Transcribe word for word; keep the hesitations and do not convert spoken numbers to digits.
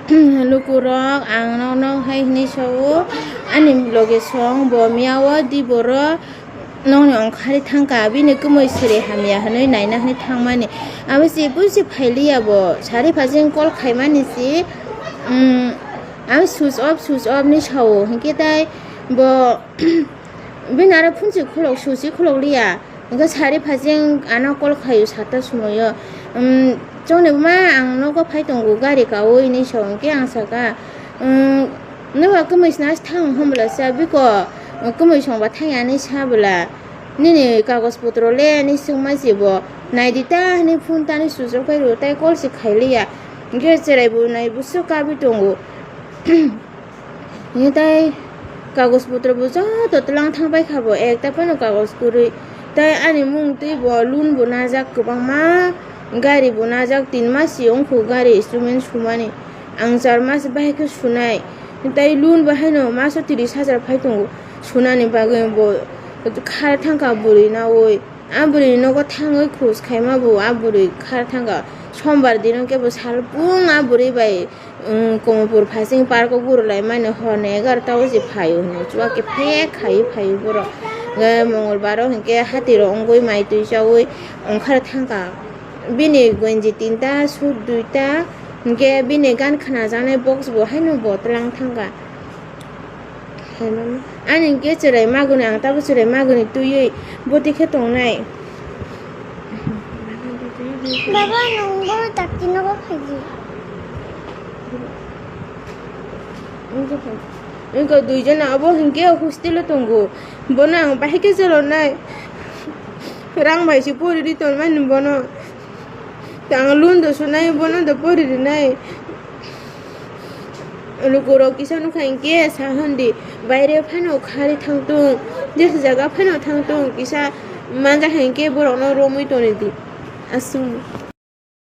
Lukurok ang nokno hai hwnwi sao, ani loge song bo miyao di boro nokni ongkhari thangkha, bini kwmwi siri hamya hwnwi naina hwnwi thangmani. Abo se busi phailiya bo, sari phajing call khaimani se, um, ang switch off, switch off ni sao, hinkhe tai bo bini aro phunsi khulok, switch khulok liya. Hingke sari phajeng ano call khaio sata sumoyo. Um, chongni buma ang nogo phai tongo gari kawi hinui so hingke ang saka, um, noba kwmwi sna thang hwnbwla sa biko, um, kwmwi songba thang ya hinui sa bwla. Nini kagoj potro le hinui swngma se bo. Naidi ta hinui phone ta hinui switch off khai rw tai call se khai liya. Hingke cherai bo nai bwswk kabi tongo. Hingke tai kagoj potro bo joto twlang thang pai kha bo, ekta phano kagoj kwrwi. Tai ani mung twi bo loan bo najak kwbangma, gari bo najak, tin mas si wngkhu gari instrument sumani. Ang char mas bahai khe sunai. Tai loan bo haino maso tris hajar phai tongo sunani bagwi bo kha thangkha bwrwi naui. A bwrwi nogo thangwi khus khaima bo a bwrwi kha thangkha. Sombar dino kebo sal pung a bwrwi bai Wng, Komopur phasing park o gurulai mani hor ni egarota o se phaio hinui chuwa khe phek khai phaio borok. Hingke Mongolbar o hingke hati rok wngwi mai twi chaui ongkhar thangkha. Bini gonji tinta, suit duita, hingke bini gan khnajaknai box bo haino bo twlang thangkha. Ani hingke cherai magwni, ang tabuk cherai magwni twiwi bwtwi khe tongnai. Baba, nwng bo dakti nogo phaidi. Wngkha duijon abo hingke hostel o tongo. Bono ang bahai khe cholonai. Rang bai se pori ri tonmani bono. Ang loan do sunai, bono do pori rinai. Lukurok kisa nukha hinkhe sa hwn di, baire phano khari thangtung, jesa jaga phano thangtung, kisa manja hinkhe borokno romwi toni di. Aswk.